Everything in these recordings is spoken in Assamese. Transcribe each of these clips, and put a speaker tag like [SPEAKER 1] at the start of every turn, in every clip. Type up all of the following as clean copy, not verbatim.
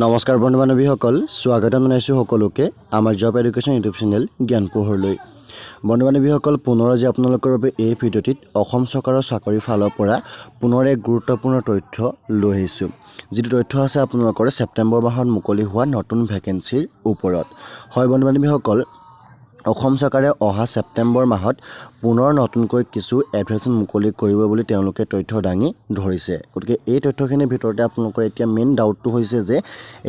[SPEAKER 1] নমস্কাৰ বন্ধু বান্ধৱীসকল, স্বাগতম জনাইছোঁ সকলোকে আমাৰ জব এডুকেশ্যন ইউটিউব চেনেল জ্ঞান পোহৰলৈ। বন্ধু বান্ধৱীসকল, পুনৰ আজি আপোনালোকৰ বাবে এই ভিডিঅ'টিত অসম চৰকাৰৰ চাকৰিৰ ফালৰ পৰা পুনৰ এক গুৰুত্বপূৰ্ণ তথ্য লৈ আহিছোঁ, যিটো তথ্য আছে আপোনালোকৰ ছেপ্টেম্বৰ মাহত মুকলি হোৱা নতুন ভেকেঞ্চিৰ ওপৰত। হয় বন্ধু বান্ধৱীসকল, অসম চৰকাৰে অহা ছেপ্টেম্বৰ মাহত পুনৰ নতুনকৈ কিছু এডভাৰটাইজমেণ্ট মুকলি কৰিব বুলি তেওঁলোকে তথ্য দাঙি ধৰিছে। গতিকে এই তথ্যখিনিৰ ভিতৰতে আপোনালোকৰ এতিয়া মেইন ডাউটটো হৈছে যে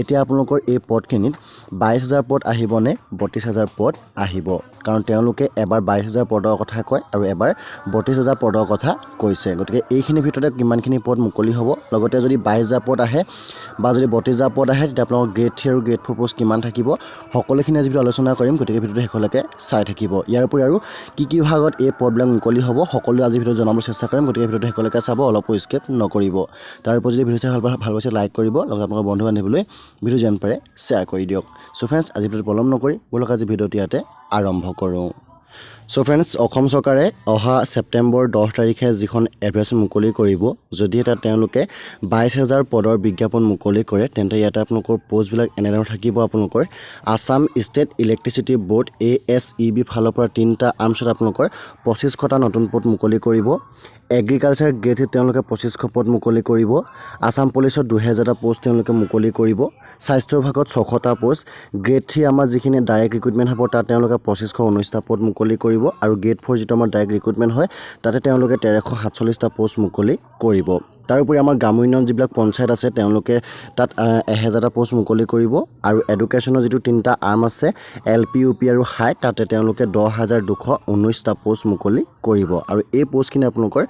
[SPEAKER 1] এতিয়া আপোনালোকৰ এই পদখিনিত 22,000 পদ আহিবনে 32,000 পদ আহিব, কাৰণ তেওঁলোকে এবাৰ 22,000 পদৰ কথা কয় আৰু এবাৰ 32,000 পদৰ কথা কৈছে। গতিকে এইখিনিৰ ভিতৰতে কিমানখিনি পদ মুকলি হ'ব, লগতে যদি 22,000 পদ আহে বা যদি 32,000 পদ আহে, তেতিয়া আপোনালোকৰ গ্ৰেড 3 আৰু গ্ৰেড 4 পষ্ট কিমান থাকিব, সকলোখিনি আজি ভিডিঅ' আলোচনা কৰিম। গতিকে ভিডিঅ'টো শেষলৈকে চাই থাকিব। ইয়াৰ উপৰি আৰু কি কি ভাগত এই পদবিলাক মুকলি হ'ব, সকলো আজি ভিডিঅ'ত জনাবলৈ চেষ্টা কৰিম। গতিকে ভিডিঅ'টো শেষলৈকে চাব, অলপো স্কিপ নকৰিব। তাৰ উপৰি যদি ভিডিঅ' চাই ভাল পাইছে, লাইক কৰিব, লগতে আপোনালোকৰ বন্ধু বান্ধৱীলৈ ভিডিঅ' যিমান পাৰে শ্বেয়াৰ কৰি দিয়ক। চ' ফ্ৰেণ্ডছ, আজি ভিডিঅ'টো পলম নকৰি ব'লক আজি ভিডিঅ'টো ইয়াতে আৰম্ভ কৰোঁ। চ' ফ্ৰেণ্ডছ, অসম চৰকাৰে অহা ছেপ্টেম্বৰ 10 তাৰিখে যিখন এডভাৰটাইজমেণ্ট মুকলি কৰিব, যদি তাত তেওঁলোকে 22,000 পদৰ বিজ্ঞাপন মুকলি কৰে, তেন্তে ইয়াতে আপোনালোকৰ পষ্টবিলাক এনেধৰণৰ থাকিব। আপোনালোকৰ আছাম ষ্টেট ইলেক্ট্ৰিচিটি ব'ৰ্ড, এএছইবি ফালৰ পৰা তিনিটা আৰ্মছত আপোনালোকৰ 2500টা নতুন পদ মুকলি কৰিব। এগ্ৰিকালচাৰ গ্ৰেড 3ত তেওঁলোকে 2500 পদ মুকলি কৰিব। আছাম পুলিচত 2000টা পষ্ট তেওঁলোকে মুকলি কৰিব। স্বাস্থ্য বিভাগত 600টা পষ্ট। গ্ৰেড 3 আমাৰ যিখিনি ডাইৰেক্ট ৰিক্ৰুইটমেণ্ট হ'ব, তাত তেওঁলোকে 2519টা পদ মুকলি কৰিব আৰু গ্ৰেড 4 যিটো আমাৰ ডাইৰেক্ট ৰিক্ৰুইটমেণ্ট হয়, তাতে তেওঁলোকে 1347টা পষ্ট মুকলি কৰিব। তাৰোপৰি আমাৰ গ্ৰাম্য উন্নয়ন যিবিলাক পঞ্চায়ত আছে, তেওঁলোকে তাত 1000টা পষ্ট মুকলি কৰিব আৰু এডুকেশ্যনৰ যিটো তিনিটা আৰ্ম আছে, এল পি, ইউ পি আৰু হাই, তাতে তেওঁলোকে 10,219টা পষ্ট মুকলি কৰিব। আৰু এই পষ্টখিনি আপোনালোকৰ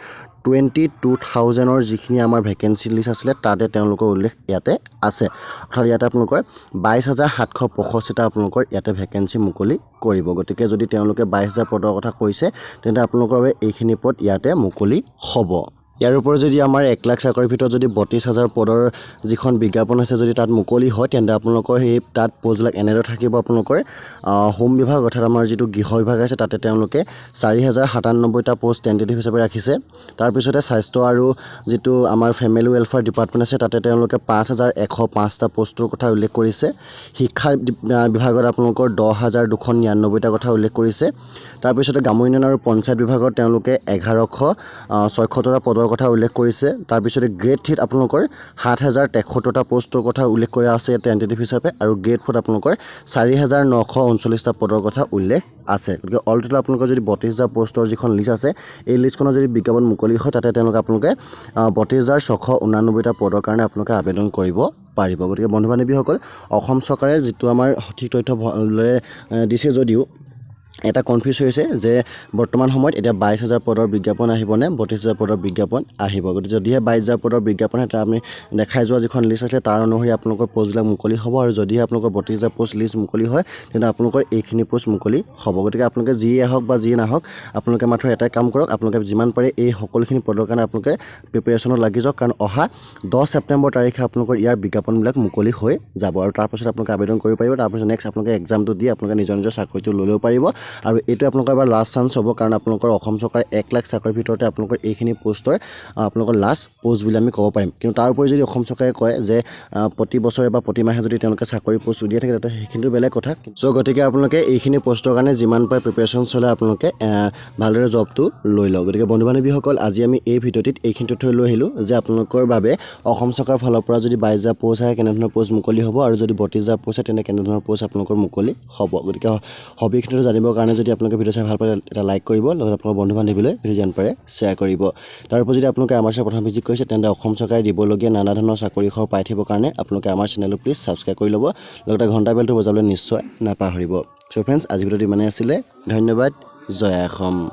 [SPEAKER 1] 22,000ৰ যিখিনি আমাৰ ভেকেঞ্চি লিষ্ট আছিলে, তাতে তেওঁলোকৰ উল্লেখ ইয়াতে আছে। অৰ্থাৎ ইয়াতে আপোনালোকৰ 22,765টা আপোনালোকৰ ইয়াতে ভেকেঞ্চি মুকলি কৰিব। গতিকে যদি তেওঁলোকে 22,000 পদৰ কথা কৈছে, তেন্তে আপোনালোকৰ বাবে এইখিনি পদ ইয়াতে মুকলি হ'ব। ইয়াৰ উপৰি যদি আমাৰ 1 লাখ চাকৰিৰ ভিতৰত যদি 32,000 পদৰ যিখন বিজ্ঞাপন হৈছে, যদি তাত মুকলি হয়, তেন্তে আপোনালোকৰ সেই তাত পষ্টবিলাক এনেদৰে থাকিব। আপোনালোকৰ হোম বিভাগ, অৰ্থাৎ আমাৰ যিটো গৃহ বিভাগ আছে, তাতে তেওঁলোকে 4097টা পষ্ট টেণ্টেটিভ হিচাপে ৰাখিছে। তাৰপিছতে স্বাস্থ্য আৰু যিটো আমাৰ ফেমিলি ৱেলফেয়াৰ ডিপাৰ্টমেণ্ট আছে, তাতে তেওঁলোকে 5105টা পষ্টৰ কথা উল্লেখ কৰিছে। শিক্ষা বিভাগত আপোনালোকৰ 10,299টা কথা উল্লেখ কৰিছে। তাৰপিছতে গ্ৰাম্য উন্নয়ন আৰু পঞ্চায়ত বিভাগত তেওঁলোকে 1176টা পদৰ কথা উল্লেখ কৰিছে। তাৰপিছতে গ্ৰেড 3ত আপোনালোকৰ 7073টা পষ্টৰ কথা উল্লেখ কৰা আছে টেণ্টেটিভ হিচাপে আৰু গ্ৰেড 4ত আপোনালোকৰ 4939টা পদৰ কথা উল্লেখ আছে। গতিকে অল টোটেল আপোনালোকৰ যদি 32,000 পষ্টৰ যিখন লিষ্ট আছে, এই লিষ্টখনৰ যদি বিজ্ঞাপন মুকলি হয়, তাতে তেওঁলোকে আপোনালোকে 32,689টা পদৰ কাৰণে আপোনালোকে আবেদন কৰিব পাৰিব। গতিকে বন্ধু বান্ধৱীসকল, অসম চৰকাৰে যিটো আমাৰ সঠিক তথ্য ভালদৰে দিছে যদিও এটা কনফিউজ হৈছে যে বৰ্তমান সময়ত এতিয়া 22,000 পদৰ বিজ্ঞাপন আহিবনে 32,000 পদৰ বিজ্ঞাপন আহিব। গতিকে যদিহে 22,000 পদৰ বিজ্ঞাপন আহে, আমি দেখাই যোৱা যিখন লিষ্ট আছিলে, তাৰ অনুসৰি আপোনালোকৰ পষ্টবিলাক মুকলি হ'ব আৰু যদিহে আপোনালোকৰ 32,000 পষ্ট লিষ্ট মুকলি হয়, তেন্তে আপোনালোকৰ এইখিনি পষ্ট মুকলি হ'ব। গতিকে আপোনালোকে যিয়ে আহক বা যিয়ে নাহক, আপোনালোকে মাত্ৰ এটাই কাম কৰক, আপোনালোকে যিমান পাৰে এই সকলোখিনি পদৰ কাৰণে আপোনালোকে প্ৰিপেৰেশ্যনত লাগি যাওক, কাৰণ অহা 10 ছেপ্টেম্বৰ তাৰিখে আপোনালোকৰ ইয়াৰ বিজ্ঞাপনবিলাক মুকলি হৈ যাব আৰু তাৰপাছত আপোনালোকে আবেদন কৰিব পাৰিব। তাৰপাছত নেক্সট আপোনালোকে এক্সামটো দি আপোনালোকে নিজৰ নিজৰ চাকৰিটো লৈ ল'ব পাৰিব আৰু এইটো আপোনালোকৰ এবাৰ লাষ্ট চান্স হ'ব, কাৰণ আপোনালোকৰ অসম চৰকাৰে 1 লাখ চাকৰিৰ ভিতৰতে আপোনালোকৰ এইখিনি পষ্টৰ আপোনালোকৰ লাষ্ট পষ্ট বুলি আমি ক'ব পাৰিম। কিন্তু তাৰ উপৰি যদি অসম চৰকাৰে কয় যে প্ৰতি বছৰে বা প্ৰতি মাহে যদি তেওঁলোকে চাকৰি পষ্ট উলিয়াই থাকে, তেতিয়া সেইখিনিতো বেলেগ কথা। চ' গতিকে আপোনালোকে এইখিনি পষ্টৰ কাৰণে যিমান পাৰে প্ৰিপেৰেশ্যন চলাই আপোনালোকে ভালদৰে জবটো লৈ লওক। গতিকে বন্ধু বান্ধৱীসকল, আজি আমি এই ভিডিঅ'টিত এইখিনি তথ্য লৈ আহিলোঁ যে আপোনালোকৰ বাবে অসম চৰকাৰৰ ফালৰ পৰা যদি 22,000 পষ্ট আহে, কেনেধৰণৰ পষ্ট মুকলি হ'ব আৰু যদি 32,000 পষ্ট আহে, তেন্তে কেনেধৰণৰ পষ্ট আপোনালোকৰ মুকলি হ'ব। গতিকে সবিশেষটো জানিবৰ কাৰণে যদি আপোনালোকে ভিডিঅ' চাই ভাল পায়, এটা লাইক কৰিব, লগতে আপোনালোকৰ বন্ধু বান্ধৱীলৈ ভিডিঅ' যিমান পাৰে শ্বেয়াৰ কৰিব। তাৰ উপৰি যদি আপোনালোকে আমাৰ চেনেল প্ৰথম ভিজিট কৰিছে, তেন্তে অসম চৰকাৰে দিবলগীয়া নানা ধৰণৰ চাকৰি খবৰ পাই থাকিবৰ কাৰণে আপোনালোকে আমাৰ চেনেলটো প্লিজ ছাবস্ক্ৰাইব কৰি ল'ব, লগতে ঘণ্টা বেলটো বজাবলৈ নিশ্চয় নাপাহৰিব। চ' ফ্ৰেণ্ডছ, আজি ভিডিঅ'টো ইমানেই আছিলে। ধন্যবাদ। জয় অসম।